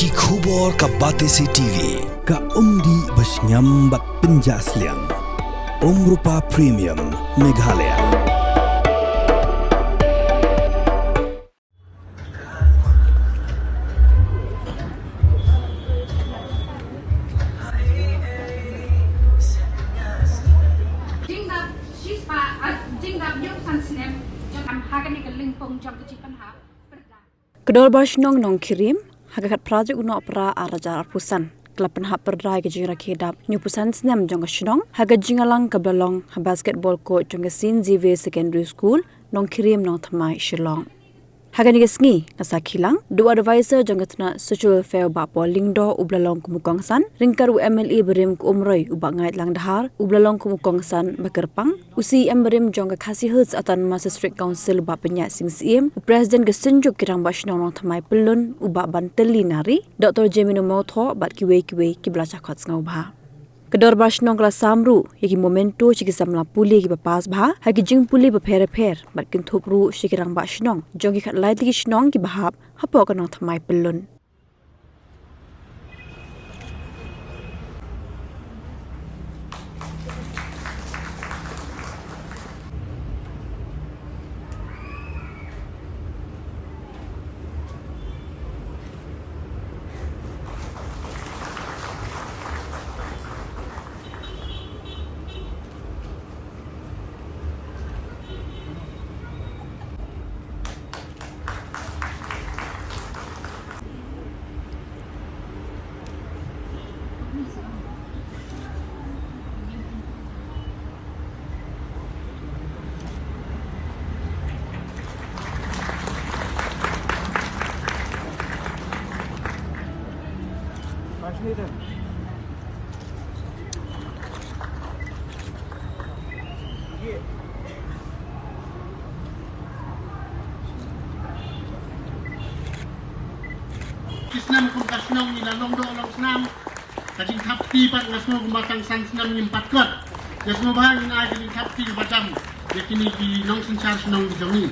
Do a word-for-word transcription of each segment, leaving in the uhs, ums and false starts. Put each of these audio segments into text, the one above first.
Ki khubor ka Batesi T V, ka umdih ba shngiam bad pynjah sliang. Umrupa Premium, Meghalaya. Jingdap shispah, ah, jingdap hynñiewphew san snem jong ka, ha kane ka lympung jong ka jingpynhap pyrda. Ka Dorbar Shnong Nongkhriem, ha ka khatphra tarik u Nohprah ar hajar arphew san, ka la pynhap pyrda ïa ka jingrakhe dap hynñiewphew san snem jong ka shnong ha ka jingïalang kaba la long ha basketball court jong ka Saint Xavier Secondary School, Nongkhriem, Nongthymmai, Shillong. Ha kane ka sngi, na sakhi lang da u advisor jong ka tnat Social Welfare, Bah Paul Lyngdoh, uba la long kum u kongsan, ryngkat u M L A barim ka Umroi, u Bah Ngaitlang Dhar, uba la long kum u kongsan ba kyrpang, u C E M barim jong ka Khasi Hills Autonomous District Council, u Bah Pynïaid Sing Syiem, u President ka Synjuk ki Rangbah Shnong Nongthymmai Pyllun, u Bah Bantylli Nari, Doctor Jemino Mawthoh, bad kiwei kiwei kiba la shah khot sngewbha. Ka Dorbar Shnong ka la sam ruh ïa ki memento sha ki samla pule kiba pass bha ha ki jingpule bapher bapher, bad kynthup ruh sha ki Rangbah Shnong jong ki khatlai tylli ki shnong kiba hap hapoh ka Nongthymmai Pyllun. Ki snem kum ka shnong ngi la long doh long snam. Ka jingthap kti pat nga sngew kumba tang san snem ngim pat kot. Nga sngew ba ngin ai ka jingthap kti kaba jam ïa kine ki nongsynshar shnong ki jong ngi.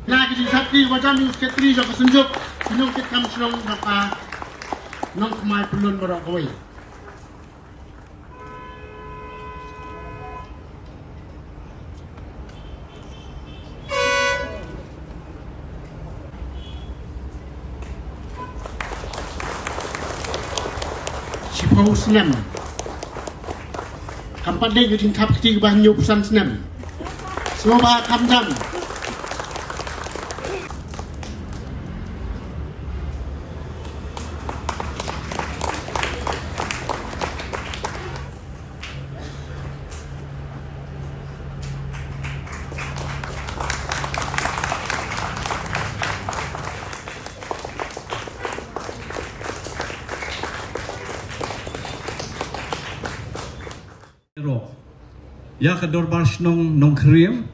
Nga ka jingthap kti kaba jam ïa u sekretari jong ka Synjuk, ki nongkitkam shnong bad ka Nongthymmai Pyllun baroh kawei. Shiphew snem. Kam pat dei ka jingthap kti kaba hynñiewphew san snem. Sngewbha kham jam. Ïa ka Dorbar Shnong Nongkhriem,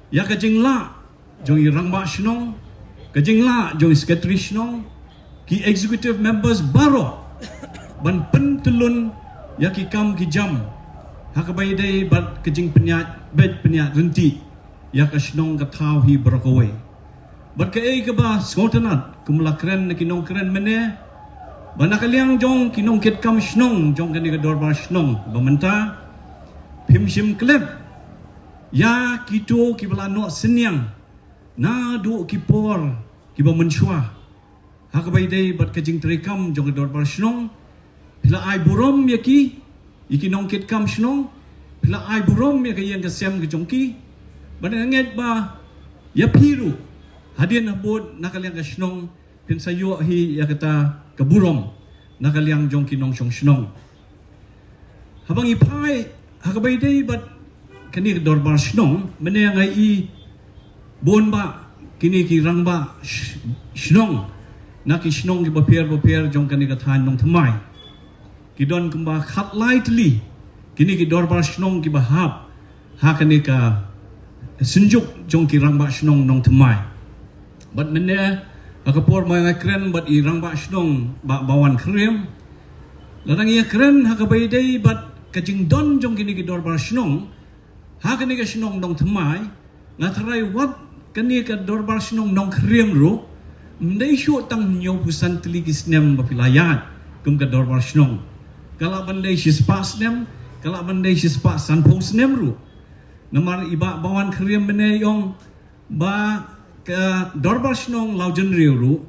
ïa ka jinglah jong i Rangbah Shnong, ka jinglah jong i Sekretari Shnong, ki executive members baroh, ban pyntyllun ïa ki kam ki jam ha kaba ïadei bad ka jingpynïaid beit pynïaid ryntih ïa ka shnong ka thaw hi baroh kawei. Bad kaei kaba sngewtynnat, kum la kren na ki nongkren mynne, ba na ka liang jong ki nongkitkam shnong jong kane ka Dorbar Shnong ba mynta, phim shim klet ïa kito kiba la noh synñiang naduh ki por kiba mynshuwa ha kaba ïadei bad ka jingtrei kam jong ka Dorbar Shnong. Phi la ai burom ïa ki, ïa ki nongkitkam shnong. Phi la ai burom ïa ka ïing ka sem ka jong ki. Bad nga ngeit ba ïa phi ruh, hadien habud na ka liang ka shnong, phin sa ïoh hi ïa kata ka burom na ka liang jong ki nongshong shnong. Haba ngi phai ha kaba ïadei bad kane ka Dorbar Shnong, mynne nga i bun bah kine ki rangbah sh-, shnong na ki shnong kiba pher bapher jong kane ka thaiñ Nongthymmai. Ki don kumba khatlai tylli kine ki Dorbar Shnong kiba hap ha kane ka Synjuk jong ki Rangbah Shnong Nongthymmai. Bad mynne ha ka por ba nga kren bad i Rangbah Shnong Bah Bawan Khriem, la dang ïakren ha kaba ïadei bad ka jingdon jong kine ki dorbar shnong ha kane ka shnong Nongthymmai, nga tharai wat kane ka dorbar shnong Nongkhyriem ruh, ym dei shuh tang hynñiewphew san tylli ki snem ba phi la ïaid kum ka dorbar shnong. Ka lah ban dei shispah snem, ka lah ban dei shispah sanphew snem ruh. Namar i Bah Bawan Khyriem mynne i ong ba ka dorbar shnong Lawjynriew ruh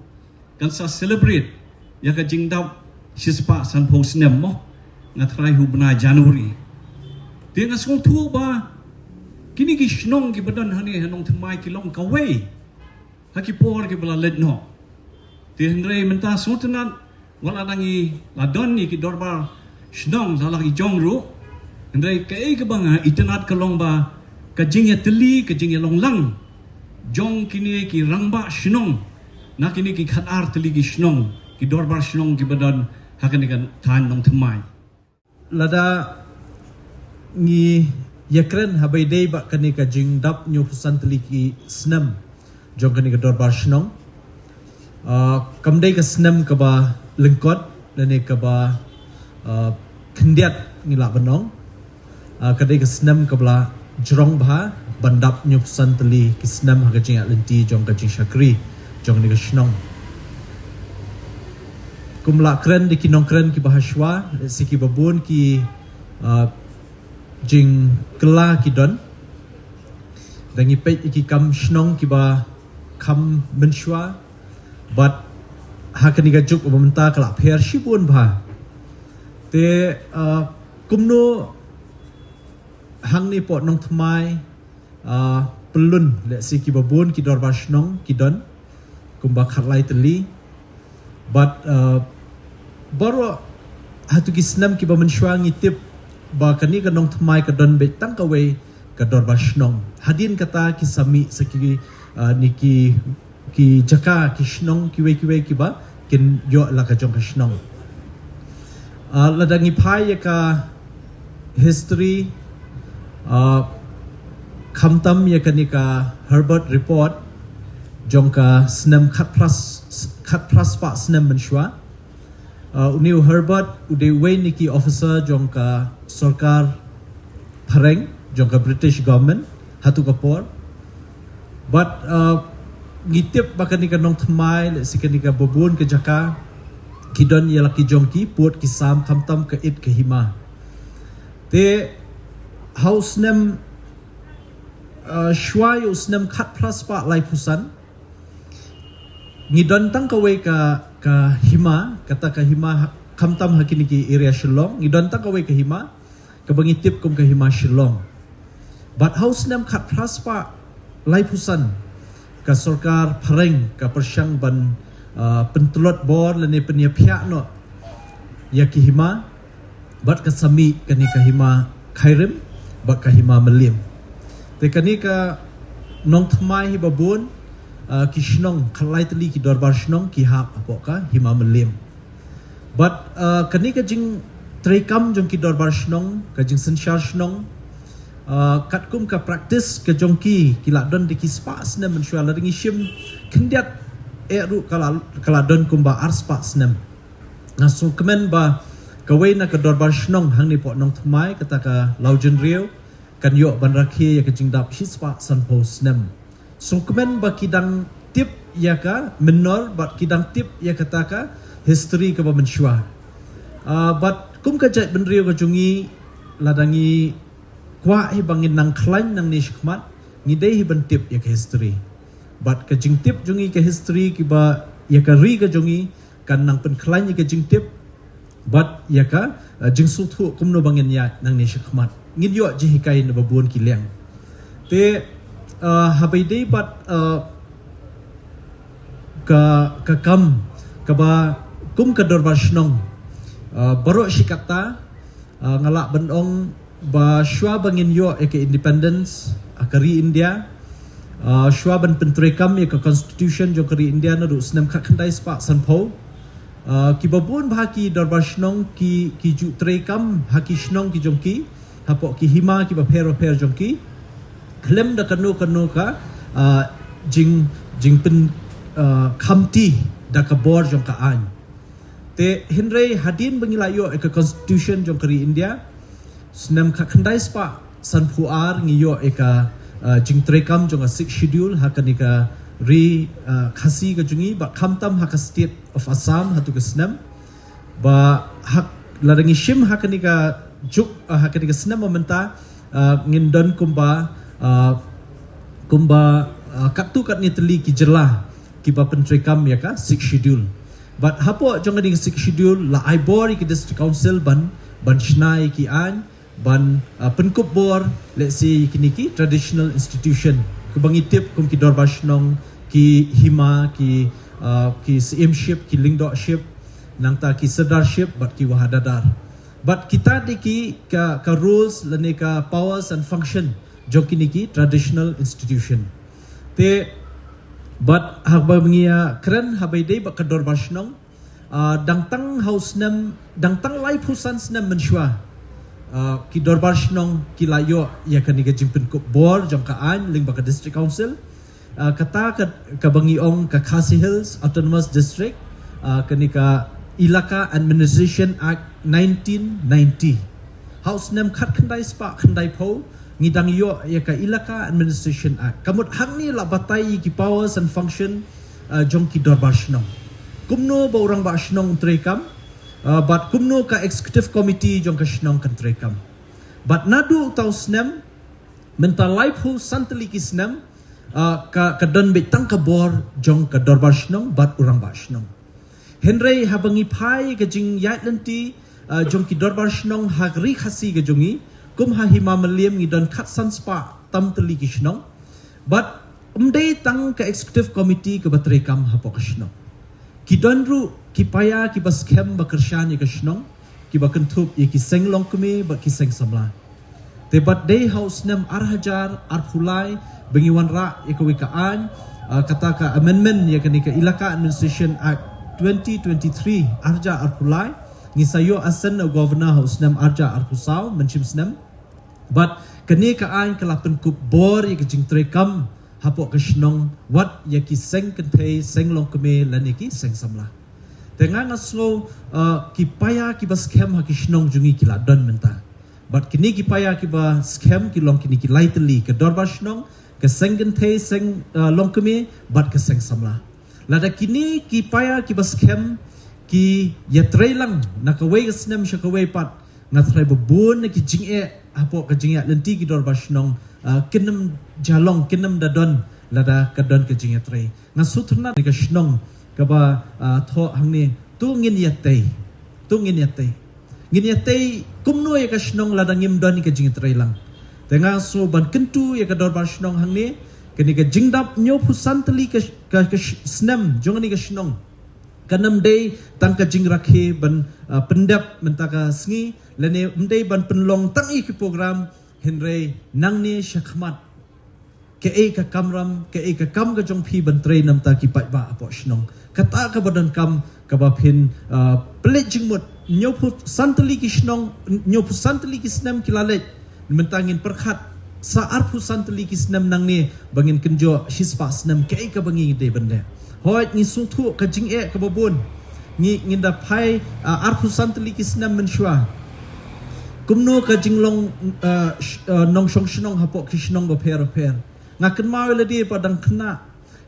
kan sa celebrate ïa ka jingdap shispah sanphew snem mo, nga tharai ha u bnai January. Te nga sngewthuh ba kine ki shnong kiba don hangne ha Nongthymmai ki long kawei ha ki por kiba la leit noh. Te hynrei mynta sngewtynnat, wat la dang i la don ïa ki dorbar shnong la la ki jong ruh, hynrei kaei kaba nga itynnat ka long ba ka jingïatylli, ka jingïalong lang jong kine ki rangbah shnong na kine ki khatar tylli ki shnong, ki dorbar shnong kiba don ha kane ka thaiñ Nongthymmai. Lada ngi ïakren haba ïadei bad kane ka jingdap hynñiewphew san tylli ki snem jong kane ka dorbar shnong, ah, kam dei ka snem kaba lyngkot lane kaba, ah, khyndiat ngi lah ban ong. Ah, ka dei ka snem kaba la jrong bha ban dap hynñiewphew san tylli ki snem ha ka jingïaid lynti jong ka jingshakri jong kane ka shnong. Kum la kren da ki nongkren kiba hashwa, lehse kiba bun ki, ah, jingkylla ki don. Da ngi peit ïa ki kam shnong kiba kham mynshuwa bad ha kane ka juk ba mynta ka la pher shibun bha. Te, ah, kumno hangne hapoh Nongthymmai, ah, pyllun, lehse kiba bun ki dorbar shnong ki don kumba khatlai tylli. Bad, ah, baroh hato ki snem kiba mynshuwa ngi tip ba kane ka Nongthymmai ka don beit tang kawei ka dorbar shnong. Hadien kata ki sa mih sa ki, ah, ne ki ki jaka, ki shnong kiwei kiwei kiba kin ïoh la ka jong ka shnong. Ah, lada ngi phai ïa ka history, ah, khamtam ïa kane ka Herbert Report jong ka snem khatphra, khatphra spah snem mynshuwa. Ah, une u Herbert u dei uwei na ki officer jong ka sorkar phareng, jong ka British government hato ka por. Bad, ah, ngi tip ba kane ka Nongthymmai, lehse kane kaba bun ka jaka ki don ïa la ki jong ki pud ki sam khamtam ka it ka hima. Te ha u snem, ah, shuwa ïa u snem khatphra spah laiphew san, ngi don tang kawei ka, ka hima, kata ka hima ha, khamtam ha kine ki area Shillong, ngi don tang kawei ka hima kaba ngi tip kum ka hima Shillong. Bad ha u snem khatphra spah laiphew san ka sorkar phareng ka pyrshang ban, ah, pyntlot bor lane pynïaphiah noh ïa ki hima, bad ka sa mih kane ka hima Khyrim bad ka hima Mylliem. Te kane ka Nongthymmai hi ba bun, ah, ki shnong khatlai tylli ki dorbar shnong ki hap hapoh ka hima Mylliem. Bad, ah, kane ka jingtreikam jong ki dorbar shnong, ka jingsynshar shnong, ah, katkum ka practice ka jong ki, ki la don da ki spah snem mynshuwa, lada ngi shim khyndiat eh ruh ka la, ka la don kumba ar spah snem. Nga sngewkmen ba kawei na ka dorbar shnong hangne hapoh Nongthymmai, kata ka Lawjynriew, kan ïoh ban rakhe ïa ka jingdap shispah sanphew snem. Sngewkmen ba ki dang tip ïa ka mynnor bad ki dang tip ïa kata ka history kaba mynshuwa. Ah, bad kum ka jaitbynriew ka jong ngi, lada ngi kwah hi ba ngin nang khlaiñ nangne shakhmat, ngi dei hi ban tip ïa ka history. Bad ka jingtip jong ngi ka history kiba ïa ka ri ka jong ngi kan nang pynkhlaiñ ïa ka jingtip bad ïa ka, eh, jingsngewthuh kumno ba ngin ïaid nangne shakhmat. Ngin ïoh jinghikai na ba bun ki liang. Te, eh, haba ïadei bad, eh, ka, ka kam kaba kum ka dorbar shnong, eh, baroh shi katta, eh, nga lah ban ong ba shuwa ba ngin ïoh ïa ka independence ha ka ri India, ah, shuwa ban pyntreikam ïa ka constitution jong ka ri India naduh snem khatkhyndai spah sanphew, ah, kiba bun bha ki dorbar shnong ki, ki ju treikam ha ki shnong ki jong ki, hapoh ki hima kiba pher bapher jong ki, khlem da kano kano ka, ah, jing, jingpyn, ah, khamti da ka bor jong ka aiñ. Te hynrei hadien ba ngi la ïoh ïa ka constitution jong ka ri India, Snem khatkhyndai spah sanphew ar ngi ïoh ïa ka, uh, jingtreikam jong ka Sixth Schedule ha kane ka ri, uh, Khasi ka jong ngi, bad khamtam ha ka state of Assam ha tu ka snem. Ba hak lada ngi shim ha kane ka juk, uh, ha kane ka snem mynta, uh, ngin don kumba, uh, kumba, uh, katto katne tylli ki jylla kiba pyntreikam ïa ka Sixth Schedule. Bad hapoh jong kane ka Sixth Schedule la ai bor ïa ki District Council ban, ban shna ïa ki aiñ, ban, uh, pynkup bor, let's say, kine ki traditional institution kiba ngi tip kum ki dorbar shnong, ki hima, ki, uh, ki Syiem Ship, ki Lyngdoh Ship, nangta ki Serdar Ship bad ki Wahadadar. Bad kita dei ki ka, ka roles lane ka powers and function jong kine ki traditional institution. Te bad haba ngi ïa kren haba ïadei bad ka dorbar shnong, uh, dang tang ha u snem, dang tang laiphew san snem mynshuwa, uh, ki dorbar shnong ki la ïoh ïa kane ka jingpynkup bor jong ka aiñ lyngba ka District Council. Uh, kata ka, kaba ngi ong ka Khasi Hills Autonomous District, uh, kane ka Elaka Administration Act nineteen ninety. Ha u snem khatkhyndai spah khyndaiphew ngi dang ïoh ïa ka Elaka Administration Act. Ka mut hangne la batai ïa ki powers and function, uh, jong ki dorbar shnong. Kumno ba u rangbah shnong un treikam, uh, bad kumno ka executive committee jong ka shnong kan treikam. Bad naduh uta u snem, mynta laiphew san tylli ki snem, uh, ka, ka don beit tang ka bor jong ka dorbar shnong bad u rangbah shnong. Hynrei haba ngi phai ka jingïaid lynti, uh, jong ki dorbar shnong ha ka ri Khasi ka jong ngi, kum ha Hima Mylliem ngi don khatsan spah tam tylli ki shnong. Bad ym dei tang ka executive committee kaba treikam hapoh ka shnong. Ki don ruh ki paia kiba skhem ba kyrshan ïa ka shnong, kiba kynthup ïa ki seng longkmie bad ki seng samla. Te bad dei ha u snem ar hajar arphew lai ba ngi wanrah ïa kawei ka aiñ, uh, kata ka amendment ïa kane ka Elaka Administration Act twenty twenty-three, ar hajar arphew lai. Ngi sa ïoh assent na u Governor ha u snem ar hajar arphew saw, mynshem snem. Bad kane ka aiñ ka la pynkup bor ïa ka jingtreikam hapoh ka shnong, wat ïa ki seng kynthei, seng longkmie lane ki seng samla. Te nga nga sngew, uh, ki paia kiba skhem ha ki shnong jong ngi ki la don mynta. Bad kine ki paia kiba skhem ki long kine ki lai tylli, ka dorbar shnong, ka seng kynthei, seng, uh, longkmie bad ka seng samla. Lada kine ki paia kiba skhem ki ïatreilang na kawei ka snem sha kawei pat, nga tharai ba bun na ki jingeh hapoh ka jingïaid lynti ki dorbar shnong, uh, kin ym jia long, kin ym da don lada ka don ka jingïatrei. Nga sngewthuh na ka shnong kaba, uh, thoh hangne, to ngin ïatei. To ngin ïatei. Ngin ïatei kumno ïa ka shnong lada ngim don ïa ka jingïatreilang. Te nga sngew ban kyntu ïa ka dorbar shnong hangne, kane ka jingdap hynñiewphew san tylli ka, ka, ka sh-, snem jong kane ka shnong, kan ym dei tang ka jingrakhe ban, uh, pyndep mynta ka sngi, lane ym dei ban pynlong tang ïa ki program, hynrei nangne shakhmat kaei ka kamram, kaei ka kam ka jong phi ban trei namar ki paidbah hapoh shnong. Kata kaba donkam kaba phin, uh, pynleit jingmut. Hynñiewphew san tylli ki shnong, hynñiewphew san tylli ki snem ki la leit. Mynta ngin pyrkhat sa arphew san tylli ki snem nangne ba ngin kynjoh shispah snem, kaei kaba ngi dei ban leh. Hooid, ngi sngewthuh ka jingeh kaba bun. Ngi, ngin da phai, uh, arphew san tylli ki snem mynshuwa. Kumno ka jinglong, uh, sh-, uh, nongshong shnong hapoh ki shnong bapher bapher. Nga kynmaw ïa lade pat dang khynnah.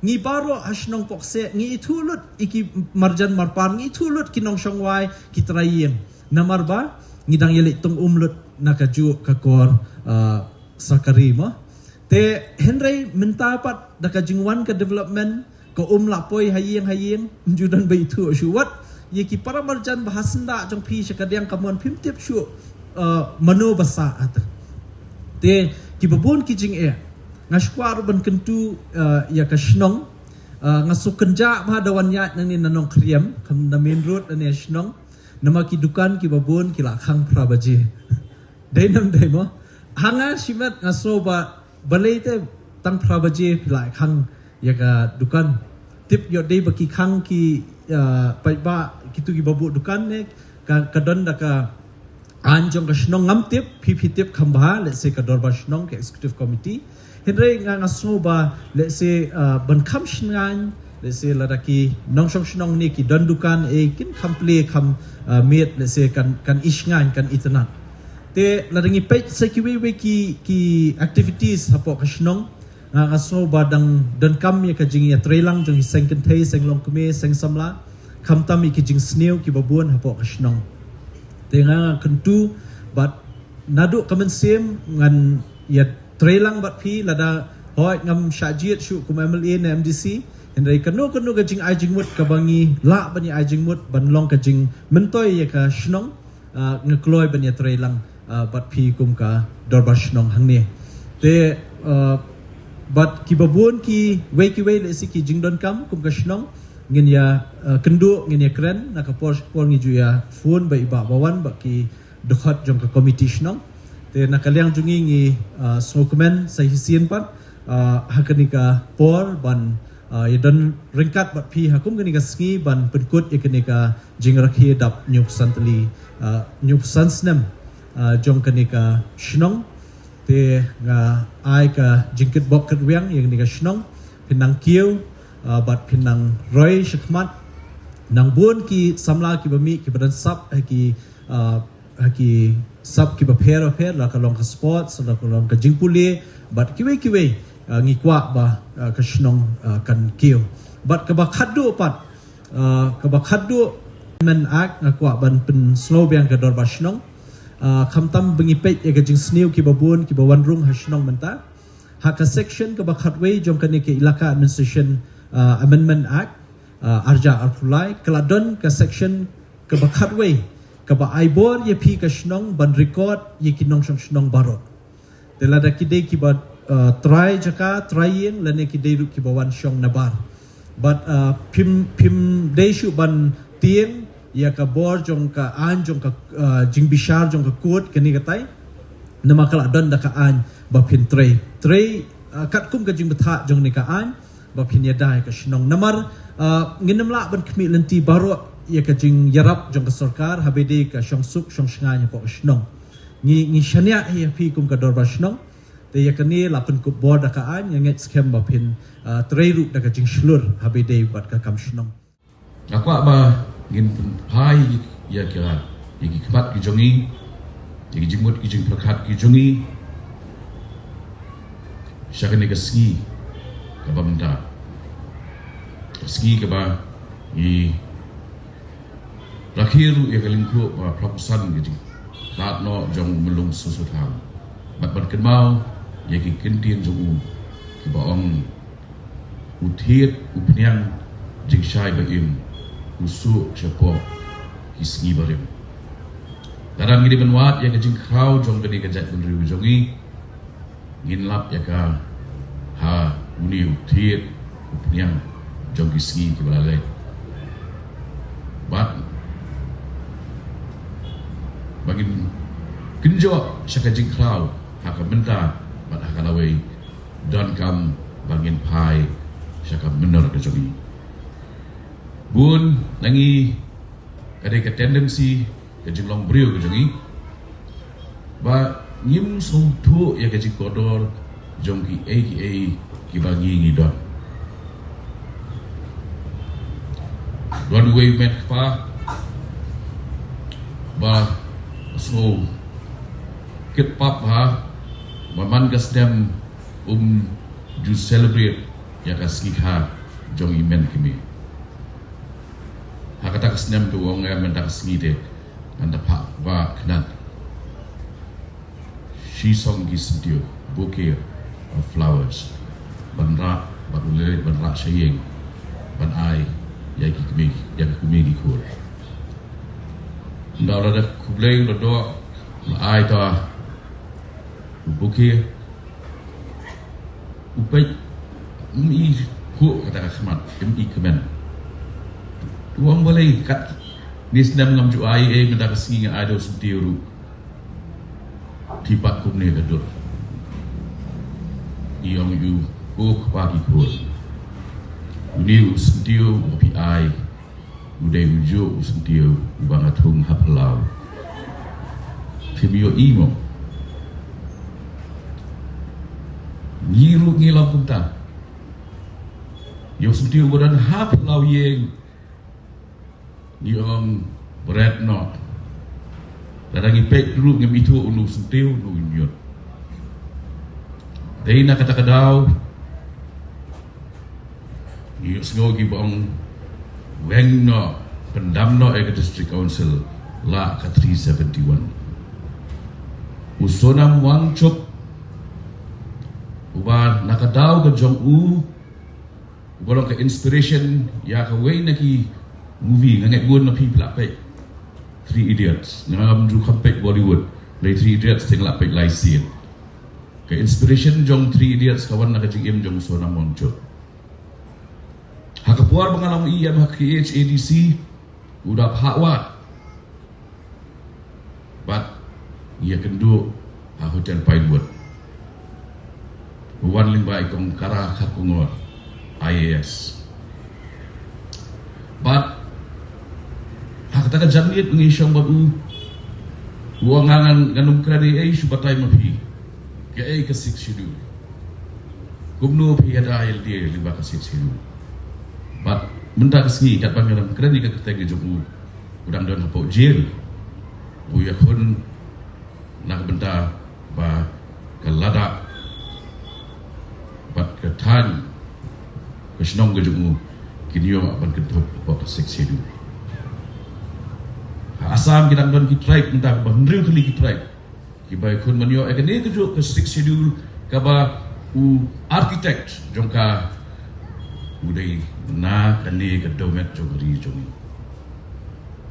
Ngi baroh ha shnong Pohkseh ngi ithuh lut ïa ki marjan marpar, ngi ithuh lut ki nongshong wai, ki trai ïing. Namar ba ngi dang ïaleit tong um lut na kajuh ka kor, uh, sarkari mo. Te hynrei mynta pat da ka jingwan ka development, ka um la poi ha ïing ha ïing, ym ju don ba ithuh shuh wat ïa ki para marjan ba ha syndah jong phi sha ka diang kamon phim tip shuh, uh, mano ba sah hata. Te kiba bun ki jingeh. Nga sngewkwah ruh ban kyntu, uh, ïa ka shnong. Uh, nga sngewkynjah ba da wan ïaid nangne na Nongkhyriem, kam na main road nangne shnong. Namar ki dukan kiba bun ki la khang phra baje. Dei nam dei mo. Ha nga shimet nga sngew ba balei te tang phra baje phi la khang ïa ka dukan. Tip ïoh dei ba ki khang ki, uh, paidbah, kitu kiba buh dukan ne ka, ka don da ka aiñ jong ka shnong, ngam tip, phi phi tip kham bha, let's say ka dorbar shnong, ka executive committee. Hynrei nga nga sngew ba, let's say, uh, ban kham shngaiñ, let's say lada ki nongshong shnong ne ki don dukan, eh, kin kham plie kham, uh, miet, let's say kan, kan ishngaiñ, kan itynnad. Te lada ngi peit sa kiwei wei ki, ki activities hapoh ka shnong, nga, nga sngew ba dang donkam ïa ka jingïatreilang jong ki seng kynthei, seng longkmie, seng samla, khamtam ïa ki jingsniew kiba bun hapoh ka shnong. Te nga, nga kyntu bad naduh ka mynsiem ngan ïatreilang bad phi, lada hooid ngam shah jied shuh kum M L A ne M D C, hynrei kano kano ka jingai jingmut kaba ngi lah ban ïa ai jingmut ban long ka jingmyntoi ïa ka shnong, ah, nga kloi ban ïatreilang, ah, bad phi kum ka dorbar shnong hangne. Te, ah, bad kiba bun kiwei kiwei lehse ki jingdonkam kum ka shnong, ngin ïa, ah, kynduh, ngin ïa kren, na ka por sha ka por ngi ju ïa phone bad i Bah Bawan bad ki dkhot jong ka komiti shnong. Te na ka liang jong ngi ngi, ah, sngewkmen sa shisien pat, ah, ha kane ka por ban, ah, ïa don ryngkat bad phi ha kum kane ka sngi ban pynkut ïa kane ka jingrakhe dap hynñiewphew san tylli, ah, hynñiewphew san snem, ah, jong kane ka shnong. Te nga ai ka jingkitbok kitrwiang ïa kane ka shnong, phin nang kiew, ah, bad phin nang roi shakhmat. Nang bun ki samla kiba mih kiba don sap ha ki, ah, ha ki sap kiba pher bapher, la ka long ka sports, la ka long ka jingpule, bad kiwei kiwei, ah, ngi kwah ba, ah, ka shnong, ah, kan kiew. Bad kaba khatduh pat, ah, kaba khatduh, Amendment Act, nga kwah ban pynsngew biang ka dorbar shnong. Ah, khamtam ba ngi peit ïa ka jingsniew kiba bun kiba wan rung ha shnong mynta. Ha ka section kaba khatwei jong kane ka Elaka Administration, ah, Amendment Act, ah, arja arphew lai, ka la don ka section kaba khatwei kaba ai bor ïa phi ka shnong ban record ïa ki nongshong shnong baroh. Te lada ki dei kiba, ah, trai jaka, trai ïing, lane ki dei ruh kiba wan shong nabar. Bad, ah, phim, phim dei shuh ban tieng ïa ka bor jong ka aiñ, jong ka, ah, jingbishar jong ka court kane katai. Namar ka la don da ka aiñ ba phin trei. Trei, ah, katkum ka jingbthah jong kane ka aiñ ba phin ïada ïa ka shnong. Namar, ah, ngin ym lah ban khmih lynti baroh ïa ka jingïarap jong ka sorkar, haba ïadei ka shongsuk shongshngaiñ hapoh ka shnong. Ngi, ngi shaniah ïa phi kum ka dorbar shnong. Te ïa kane la pynkup bor da ka aiñ, nga ngeit skhem ba phin, ah, trei ruh da ka jingshlur haba ïadei bad ka kam shnong. Nga kwah ba ngin pynphai ïa ki, ïa ki khmat ki jong ngi, ïa ki jingmut ki jingpyrkhat ki jong ngi sha kane ka sngi kaba mynta. Ka sngi kaba ngi rakhe ruh ïa ka lyngkhuh ba phra phew san ka jingtlot noh jong u Myllung Soso Tham. Bad ban kynmaw ïa ki kyntien jong u kiba ong, u thied u phniang jingshai ba im, u suk shapoh ki sngi barim. Lada ngi dei ban wad ïa ka jingkhraw jong kane ka jaitbynriew jong ngi, ngin lap ïa ka ha une u thied u phniang jong ki sngi kiba la leit. Bad ba ngin kynjoh sha ka jingkhraw ha ka mynta bad ha ka lawei, donkam ba ngin phai sha ka mynnor ka jong ngi. Bun na ngi ka dei ka tendency, ka jinglong briew ka jong ngi, ba ngim sngewthuh ïa ka jingkordor jong kiei kiei kiba ngi ngi don. Don uwei u met kpa ba sngew kit pap ha, ba man ka snem um ju celebrate ïa ka sngi kha jong i men kmie. Ha kata ka snem te u ong, eh, mynta ka sngi te ngan da phah ba khnat shisong ki syntiew, bouquet of flowers, ban rah, ban u leh, ban rah sha ïing, ban ai ïa ki kmie, ïa ki kmie ki khun. Nda la da khublei la doh, la ai ta u bouquet. U peit, um i khuh kata ka khmat, um i kmen. U ong, balei katne snem ngam ju ai ei, mynta ka sngi nga ai da u syntiew ruh. Te pat kumne ka dur. I ong ïa u, ko kpa ki khun, une u syntiew uba phi ai, u dei ujuh u syntiew uba nga thung ha phyllaw. Phim ïohi mo? Ngi ruh ngi long kumta. Ïa u syntiew uba don ha phyllaw ïing, ngi ong bret noh. Lada ngi peit ruh ngim ithuh uno u syntiew, uno u ñiut. Dei na kata ka daw ngi ïohsngew ki ba ong weng noh, pyndam noh ïa ka District Council la ka three seventy-one. U Sonam Wangchuck, uba na ka daw ka jong u, uba long ka inspiration ïa kawei na ki movie, nga ngeit bun na phi phi la peit Three Idiots. Nga ngam ju kham peit Bollywood, hynrei Three Idiots te nga la peit lai sien. Ka inspiration jong Three Idiots ka wan na ka jingim jong u Sonam Wangchuck. Ha ka por ba nga long E M ha K H A D C, u da phah wad bad ngi ïakynduh ha Hotel Pinewood. U wan lyngba i Kong Kara Kharkongor, I A S. Bad ha kata ka janmiet ngi shong bad u, u ong, ngan, ngan ym kren ei ei shuh, batai ma phi kaei ka Sixth Schedule. Kumno phi ïada ïalade lyngba ka Sixth Schedule? Bad mynta ka sngi katba ngi dang kren ïa ka kyrteng ka jong u, u dang don hapoh jail. U ïakhun na ka bynta ba ka Ladakh bad ka thaiñ, ka shnong ka jong u, kin ïoh ban kynthup hapoh ka Sixth Schedule. Ha Assam ki dang don ki tribe mynta kaba hynriew tylli ki tribe kiba ïakhun ban ïoh ïa kane kajuh ka Sixth Schedule, kaba u architect jong ka u dei na kane ka dewmet jong ka ri jong ngi,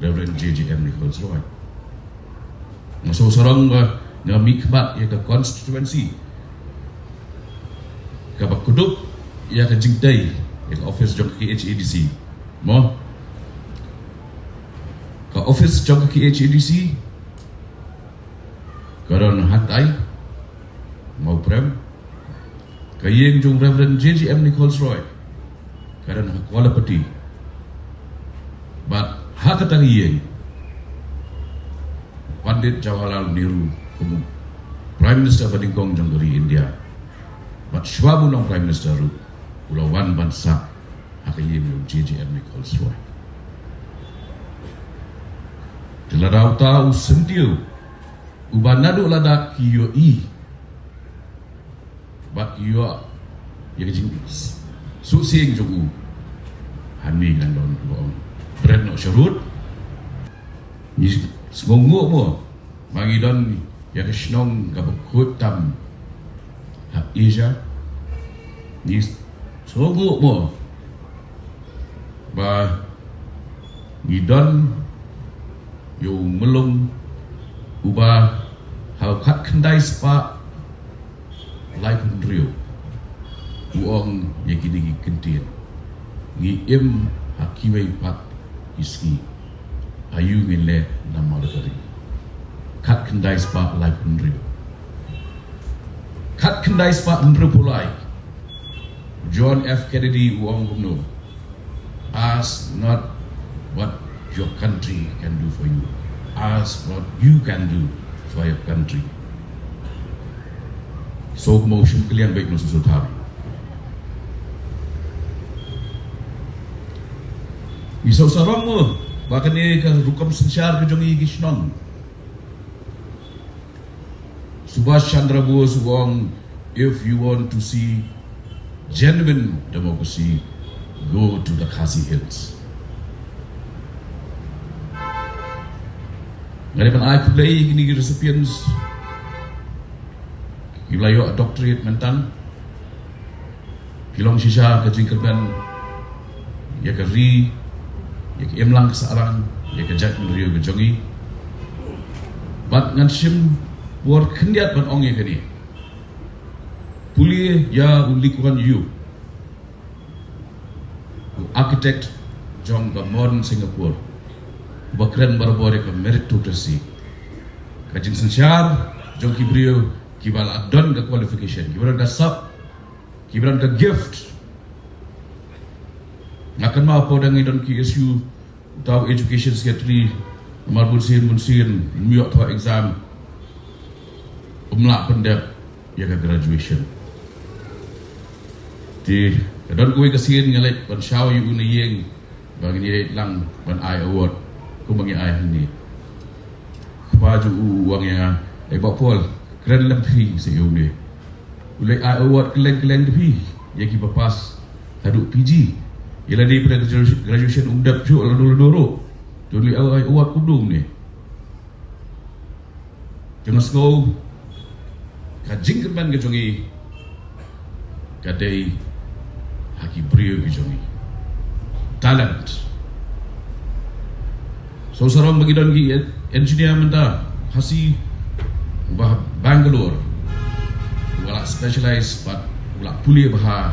Reverend J J M Nichols Roy. Nga sngewsarong ba nga mihkhmat ïa ka constituency kaba kdup ïa ka jingtei ïa ka office jong ka K H A D C. Mo, ka office jong ka K H A D C ka don ha Hatai, Mawprem. Ka ïing jong Reverend J J M Nichols Roy ka don ha Kawalapati. Bad ha kata ka ïing, Pandit Jawaharlal Nehru kum u Prime Minister ba nyngkong jong ka ri India, bad shwa ba u long Prime Minister ruh, u la wan ban sah ha ka ïing jong J J M Nichols Roy. Te lada uta u syntiew uba naduh lada ki ïohi bad ïoh ïa ka jingsuhsieng jong u, hangne ngan don, u ong, bret noh sharud. Ngi sngewnguh mo ba ngi don ïa ka shnong kaba khuid tam ha Asia. Ngi sngewnguh mo ba ngi don ïa u Myllung uba ha u khatkhyndai spah laiphew hynriew u ong ïa kine ki kyntien: Ngi im ha kiwei pat ki sngi, ha ïew ngin leh namar ka ri. Khatkhyndai spah laiphew hynriew. Khatkhyndai spah hynriewphew lai, John F Kennedy u ong kumno: Ask not what your country can do for you. Ask what you can do for your country. So mo shim kliang beit no susu tham. Ngi sngewsarong mo ba kane ka rukom synshar ka jong ngi ki shnong. Subhash Chandra Bose u ong, if you want to see genuine democracy, go to the Khasi Hills. Nga dei ban ai khublei ïa kine ki recipients kiba la ïoh doctorate mynta. Ki long shisha ka jingkyrmen ïa ka ri, ïa ka imlang ka sahlang, ïa ka jaitbynriew ka jong ngi. Bad ngan shim por khyndiat ban ong ïa kane. Pule ïa u Lee Kuan Yew, u architect jong ka modern Singapore, uba kren barabor ïa ka meritocracy, ka jingsynshar jong ki briew kiba la don ka qualification, kiba don ka sap, kiba don ka gift. Nga kynmaw hapoh da ngi don K S U, uta u education secretary, namar bun sien bun sien ym ïoh thoh exam, um lah pyndep ïa ka graduation. Te ka don kawei ka sien nga leit ban shaw ïa u na ïing ba ngin ïaleit lang ban ai award kumba ngi ai hangne. Pha ju u wang ïa nga, eh, Bah Paul, kren lem phi sa ïa une. U leh ai award kylleng kylleng da phi ïa kiba pass haduh P G. Ïa lade pynlong graduation, graduation um dep shuh lano lano ruh. Te u leh ai award kumno une. Te nga sngew ka jingkyrmen ka jong ngi ka dei ha ki briew ki jong ngi. Talent. So sarong ba ngi don ki engineer mynta, Khasi, uba Bangalore, uba la specialize bad uba la pule bha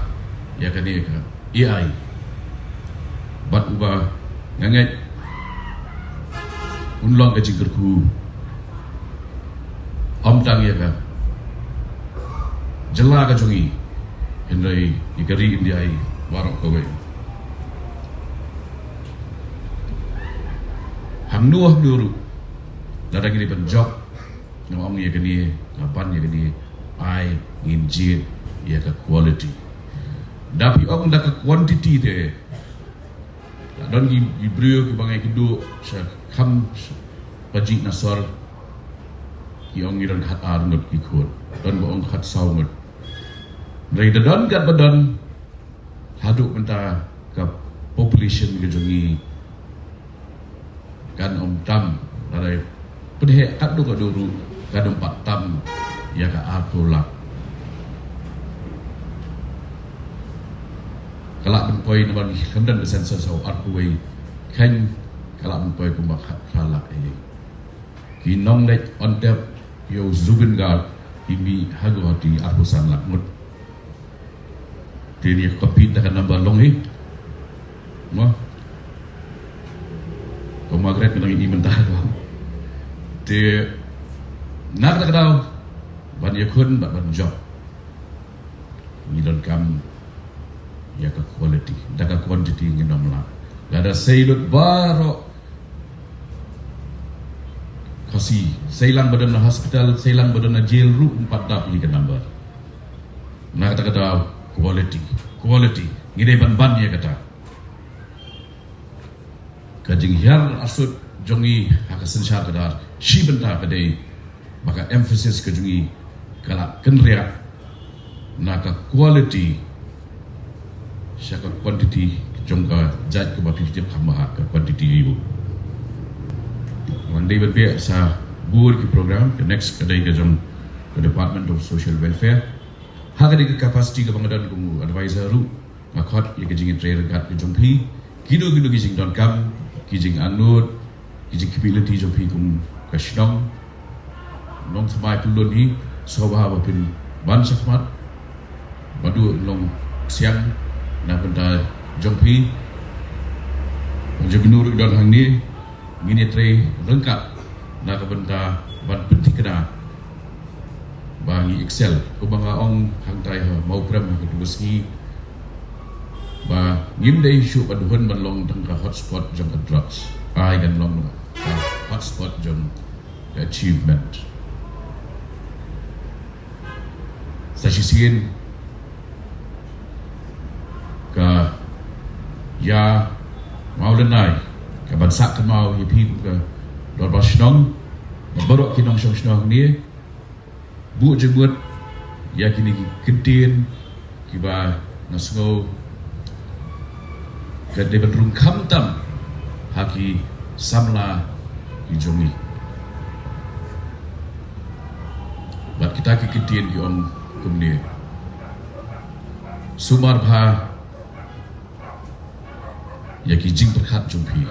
ïa kane ka A I. Bad uba nga ngeit un long ka jingkyrkhu ym tang ïa ka jylla ka jong ngi, hynrei ïa ka ri India hi baroh kawei. Hangno hangno ruh, lada ngi dei ban jop, nga ong ïa kane, nga ban ïa kane, ai ngin jied ïa ka quality. Da phi ong da ka quantity te, la don ki, ki briew kiba ngi kynduh sha kham, sha pajih na sor, ki ong ngi don khat ar ngut ki khun, don ba ong khat saw ngut. Hynrei da don kat ba don, haduh mynta ka population ka jong ngi kan ym tam, lada pynheh katno katno ruh kan ym pat tam ïa ka arphew lak. Ka lah ban poi namar ngi khlem don ka census ha u arphew wei, khein ka lah ban poi kumba khatphra lak ïa. Ki nongleit on tap ïa u Zubeen Garg ki mih ha Guwahati arphew san lak ngut. Te ngi compete da ka number long hi. Mo. Ko Margaret ka dang i mynta ko. Te na kata ka daw ban ïakhun bad ban jop, ngi donkam ïa ka quality, da ka quantity ngin ym lah. Lada sei lut baroh Khasi, sei lang ba don na hospital, sei lang ba don na jail ruh ym pat dap ïa ka number. Na kata ka daw, quality, quality, ngi dei ban ban ïa kata. Ka jinghiar arsut jong ngi ha ka synshar khadar shi bynta ka dei ba ka emphasis ka jong ngi ka la kynriah na ka quality sha ka quantity jong ka jait kaba phi tip kham bha, ka quantity aïu. Wan dei ban peit sa bun ki program, ka next ka dei ka jong ka Department of Social Welfare. Ha ka dei ka capacity kaba nga don kum u advisor ruh, nga khot ïa ka jingïatrei ryngkat ka jong phi, kino kino ki jingdonkam, ki jingangnud, ki jingkhmih lynti jong phi kum ka shnong. Nongthymmai pyllun hi, sngewbha ba phin ban shakhmat, ba duh nongsiang na bynta jong phi. Jong kino ruh don hangne, ngin ïatrei ryngkat na ka bynta ban pynthikna ba ngi excel. Kumba nga ong hangtai ha Mawprem ha ka tu ka sngi ba ngim dei shuh ban hun ban long tang ka hotspot jong ka drugs. Ai kan long ka hotspot jong ka achievement. Sa shisien ka ïa mawlynnai ka ban sah kynmaw ïa phi kum ka dorbar shnong, na baroh ki nongshong shnong ne buh jingmut ïa kine ki kyntien kiba nga sngew ka dei ban rung khamtam ha ki samla ki jong ngi. Bad kita ki kyntien ki ong kumne: Sumar bha ïa ki jingpyrkhat jong phi,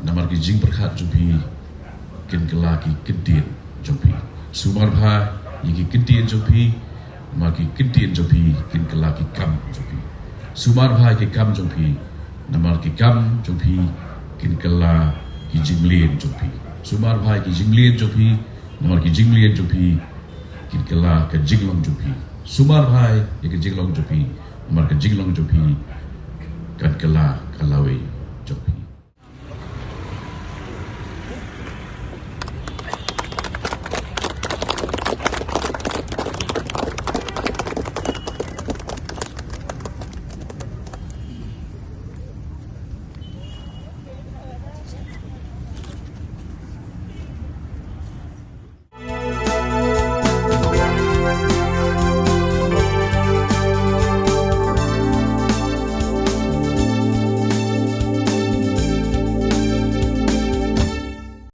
namar ki jingpyrkhat jong phi kin kylla ki kyntien jong phi. Sumar bha ïa ki kyntien jong phi, namar ki kyntien jong phi kin kylla ki kam jong phi. Sumar bha ïa ki kam jong phi, namar ki kam jong phi kin kylla ki jingmlien jong phi. Sumar bha ïa ki jingmlien jong phi, namar ki jingmlien jong phi kin kylla ka jinglong jong phi. Sumar bha ïa ka jinglong jong phi, namar ka jinglong jong phi kan kylla ka lawei.